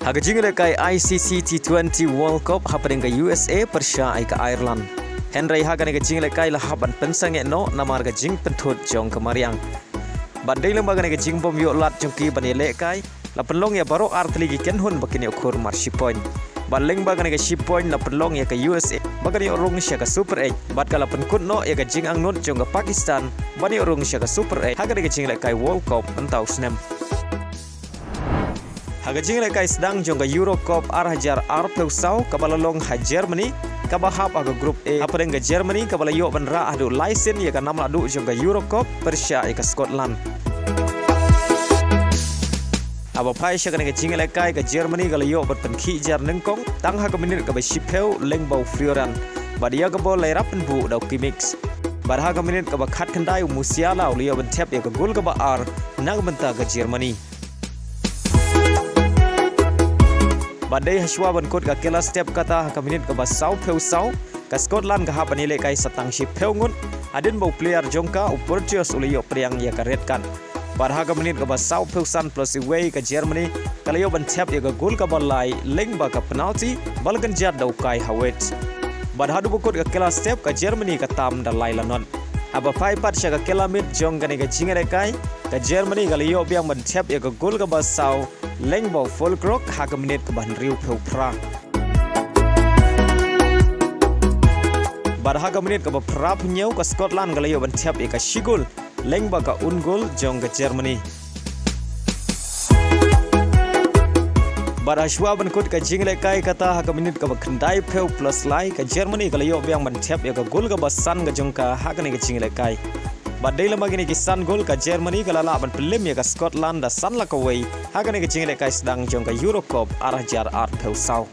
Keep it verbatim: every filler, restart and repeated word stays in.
Ha ka jingïalehkai I C C T twenty World Cup hapdeng ka U S A pyrshah ïa ka Ireland. Hynrei ha kane ka jingïalehkai la hap ban pynsangeh noh namar ka jingpynthut jong ka mariang. Bad dei lyngba kane ka jingbym ïoh lad jong ki ban ïalehkai, la pynlong ïa baroh artylli ki kynhun ba kin ïoh khur mar shi point. Bad lyngba kane ka shi point la pynlong ïa ka U S A ba kan ïoh rung sha ka Super Eight, bad ka la pynkut noh ïa ka jingangnud jong ka Pakistan ban ïoh rung sha ka Super Eight ha kane ka jingïalehkai World Cup mynta u snem. Ha ka jingïalehkai sdang jong ka Euro Cup ar hajar arphew saw kaba la long ha Germany, kaba hap ha ka Group A, hapdeng ka Germany kaba la ïoh ban rah haduh lai sien ïa ka nam lahduh jong ka Euro Cup pyrshah ïa ka Scotland. Haba phai sha kane ka jingïalehkai, ka Germany ka la ïoh ban pynkhih jar nyngkong tang ha ka minit kaba shiphew lyngba u Fioran, bad ïa ka bol la ïarap pynbuh da u Kimmich. Bad ha ka minit kaba khatkhyndai u Musiala u la ïoh ban thep ïa ka gol kaba ar na ka bynta ka Germany. Bad dei hashwa ban kut ka kylla step kata ha ka minit kaba sawphew saw, ka Scotland ka hap ban ïalehkai sa tang shiphew ngut, hadien ba u player jong ka u Porteous u la ïoh pdiang ïa ka red card. Bad ha ka minit kaba sawphew san plus iwei, ka Germany ka la ïoh ban thep ïa ka gol kaba lai lyngba ka penalty ba la kynjat da u Kai Havertz. Bad haduh ba kut ka kylla step, ka Germany ka tam da lai lanot. Haba phai pat sha ka kylla miet jong kane ka jingïalehkai, ka Germany ka la ïoh biang ban thep ïa ka gol kaba saw lyngba u Füllkrug ha ka minit kaba hynriewphew phra. Bad ha ka minit kaba phraphew hynñiew, ka Scotland ka la ïoh ban thep ïa ka shi gol lyngba ka own goal jong ka Germany. Bad hashwa ban kut ka jingïalehkai kata ha ka minit kaba khyndaiphew plus lai, ka Germany ka la ïoh biang ban thep ïa ka gol kaba san ka jong ka ha kane ka jingïalehkai. Bad dei lyngba kine ki san gol, ka Germany ka la lah ban pynlem ïa ka Scotland da san la kawei ha kane ka jingïalehkai sdang jong ka Euro Cup ar hajar arphew saw.